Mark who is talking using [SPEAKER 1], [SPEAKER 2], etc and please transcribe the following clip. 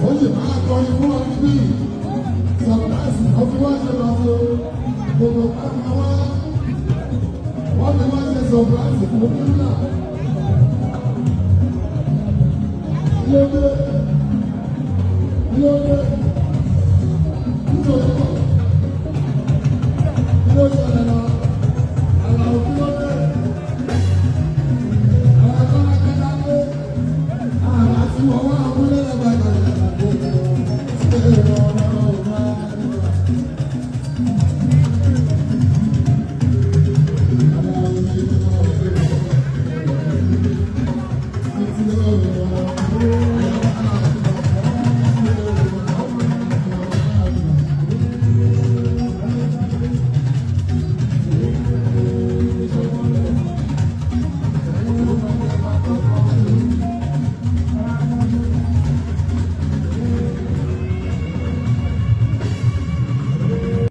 [SPEAKER 1] Ó sì máa kọrin fún wa níbí. Surprise ó fi wá ṣe lọ sí gbogbo pàmò wá. Wọ́n fi wá ṣe surprise fún Kíbla. Lóde lóde nítorí kí ló ṣẹlẹ̀?